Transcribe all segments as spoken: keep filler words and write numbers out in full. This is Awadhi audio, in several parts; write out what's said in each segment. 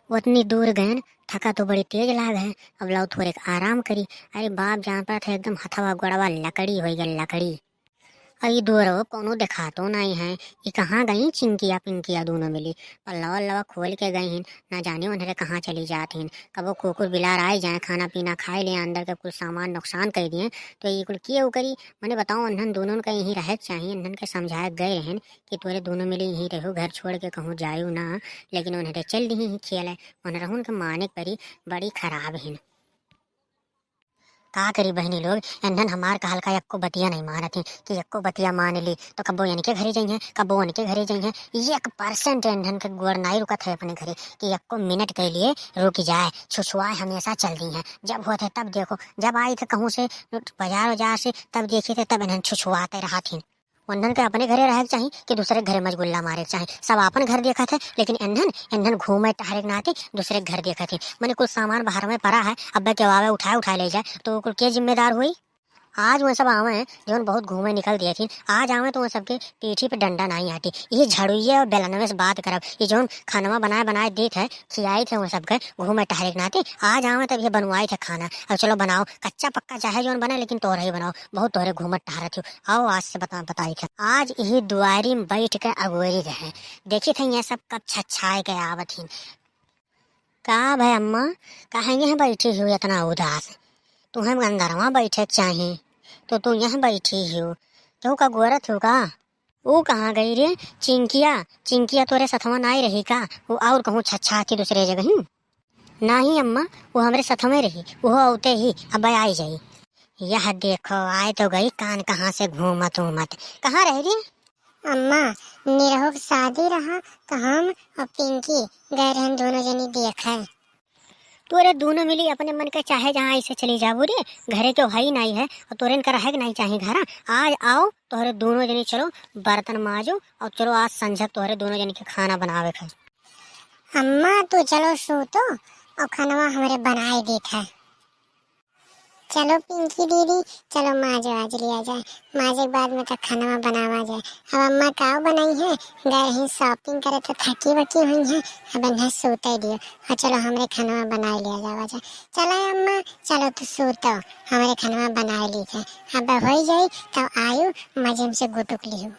ओतनी दूर गएन, थका तो बड़ी तेज लाग है, अब लाओ थोड़ेक आराम करी। अरे बाप जान पड़त है, एकदम हथवा गोड़वा लकड़ी होइ गए, लकड़ी। अई दुअरवा कौनो देखातो नाई है, ई कहाँ गई चिंकिया पिंकिया दूनो मिली? पल्लवा उल्लवा खोल के गई हिन, ना जाने उन्हरे कहाँ चली जात हिन। कबो कुकुर बिलार आए जाए, खाना पीना खाए ले, अंदर के कुल सामान नुकसान कर दिए, तो ई कुल किए उ करी? मने बताओ, उन्हन दूनों का यहीं रहे के चाहिए, उन्हन के समझाए गए रहन कि तोरे दूनो मिली यहीं रहू, घर छोड़ के कहूँ जायू ना, लेकिन उन्हरे चल दी ही खेल है, उन्हरहुन के माने के परी, बड़ी खराब हिन। का करी बहिनी लोग, एन्हन हमार कहल का एक्को बतिया नहीं मानत ही कि एक्को बतिया मान ली तो कब्बो इनके घरे जइहें, कब्बो उनके घरे जइहें। एक परसेंट एन्हन के गोड़ नाई रुकत है अपने घरे कि एक्को मिनट के लिए रुक जाए, छुछुआए हमेशा चल दी हैं। जब होत है तब देखो, जब आई थे कहूँ से बाजार उजार से, तब देखी थे तब एन्हन छुछुआते रहत ही। उन्हन के अपने घरे रहे के चाही कि दूसरे के घरे मजगुल्ला मारे के चाही? सब आपन घर देखत है, लेकिन एन्हन, एन्हन घूमे टहरे के नाते दूसरे के घर देखत है। मने कुल सामान बाहर में पड़ा है, अब के आवे उठाए उठाए ले जाए, तो कुल के जिम्मेदार हुई? आज वह सब आवे हैं जौन बहुत घूमे निकल दिए थी, आज आवे तो वह सबके पीठी पे डंडा नहीं आटी। ये झड़ुइये और बेलनवे से बात करब, ये जौन खानवा बनाए बनाए देत है, खियाई थे वह सबके घूमे टहरे के नाते। आज आवे तब ये बनवाई थे खाना, अब चलो बनाओ, कच्चा पक्का चाहे जौन बने, लेकिन तोहरे ही बनाओ, बहुत तोहरे घूमत टहरत हो। आओ आज से बता, बताई थे। आज यही दुआरी में बैठ के अगोरी रहे, देखी थे ये सब कब छछाए के आवत ही। का भय अम्मा, काहे यहाँ बैठी हो इतना उदास? तुम्हें अंदरवा बैठे के चाही, तो तू यहाँ बैठी हो, क्यों का गोरत हो का? ऊ कहाँ गई रे चिंकिया? चिंकिया तोरे सथवा नाई रही का? वो और कहूँ छछा थी दूसरे जगह ही? नाही अम्मा, वो हमरे सथवे रही, वो औते ही अब आई जाई। यह देखो, आए तो गई, कान कहाँ से घूमत घूमत। कहाँ रह रे? अम्मा, निरहू के शादी रहा, तो हम और पिंकी गए रहन दोनों जनी देखे। तोरे दोनों मिली अपने मन के चाहे जहाँ ऐसे चली जाबू रे, घरे के हई नाई है और तोरे इनका रहे के नाई चाही घरा। आज आओ, तोहरे दोनों जनी चलो बर्तन माजो और चलो आज संझक तोहरे दोनों जनी के खाना बनावे के। अम्मा, तू चलो सूतो और खानवा हमरे बनाए देत है। चलो पिंकी दीदी, चलो माज वाज लिया जाए, माजे के बाद में तो खानवा बनावा जाए। अब अम्मा का बनाई है, गए रही shopping करे तो थकी वकी हुई है, अब इन्हें सूते दियो और चलो हमरे खानवा बनाए लिया जावा जाए। चलो अम्मा, चलो तू सूतो, हमरे खानवा बनाए ली है, अब हो जाई तो आयु मजे से गुटुक लियो।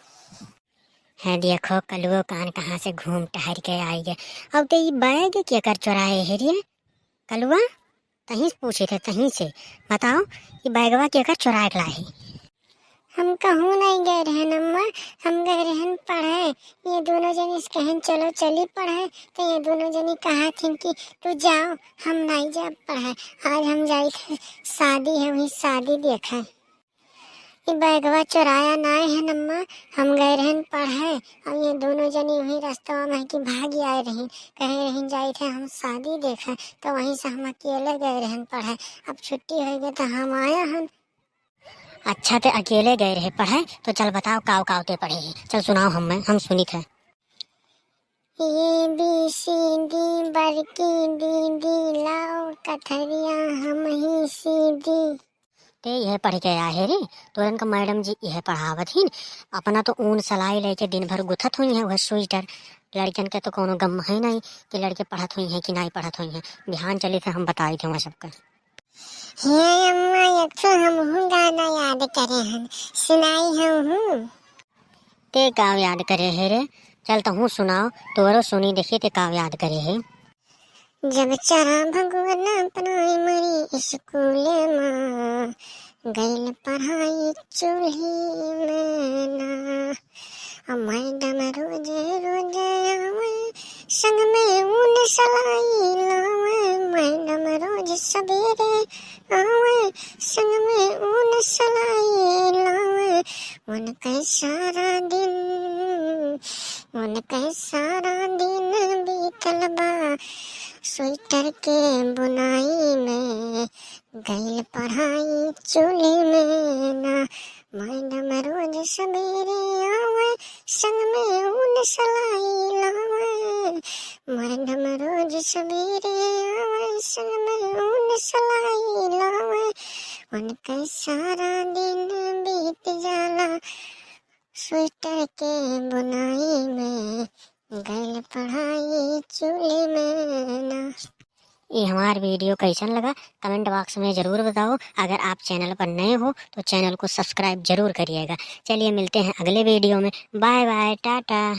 है देखो कलुओ कान कहाँ से घूम टहर के आई है। अब तो ई बैग केकर चुराए है रे कलुआ? तहीं से पूछे थे, तहीं से। बताओ, ई बैगवा केकर चुराए के लाए है? हम कहूँ नहीं गए रहन अम्मा, हम गए रहन पढ़े। ये दोनों जनी से कहन चलो चली पढ़े, तो ये दोनों जनी कहा थी कि तू जाओ, हम नहीं जाब पढ़े। आज हम जाई थे, शादी है, वही शादी देखे। ई बैगवा चोराया नाय है अम्मा, हम गए रहन पढ़े, और ये दोनों जनी वही रास्ता में कि भागी आए रही, कहे रही जाई थे हम शादी देखे, तो वहीं से हम अकेले गए रहन पढ़े। अब छुट्टी हो गई तो हम आया हन। अच्छा, ते अकेले गए रहे पढ़े, तो चल बताओ काव काव ते पढ़े है, चल सुनाओ हम, हम सुनी थे। ए बी सी डी बड़की दीदी लाओ कथरिया हम ही सीधी। ते यह पढ़ के आए रे, तोरन का मैडम जी यह पढ़ावत ही। अपना तो ऊन सलाई लेके दिन भर गुथत हुई है वह स्वेटर। लड़कन के तो कोनो गम है नहीं कि लड़के पढ़त हुई हैं कि नहीं पढ़त हुई हैं। बिहान चली थे हम बताई थे वहाँ सबका। हे अम्मा, एक ठो हमहू गाना याद करे हन, सुनाई हमहू। ते काव याद करे है रे? चल तहूँ सुनाओ, तोरो सुनी देखी ते काव याद करे है। जब चढ़ा भगवाना प्राइमरी स्कूल मा, गइल पढ़ाई चूल्ही में ना। आ मैडम रोजे रोजे आवे, संग में ऊन सलाई लावे। मैडम रोज सवेरे आवे, संग में ऊन सलाई लावे। उनके सारा दिन, उनके सारा दिन बीतल बा स्वेटर के बुनाई में। गइल पढ़ाई चूल्ही में ना, मैडम रोज सवेरे आवे, संग में ऊन सलाई लावे। मैडम रोज सवेरे आवे, संग में ऊन सलाई लावे। उनके सारा दिन बीत जाला स्वेटर के बुनाई में। गइल पढ़ाई चूल्हे में ना। ये हमार video कैसन लगा, comment box में ज़रूर बताओ। अगर आप channel पर नए हो तो channel को subscribe ज़रूर करिएगा। चलिए, मिलते हैं अगले video में। Bye bye, टाटा।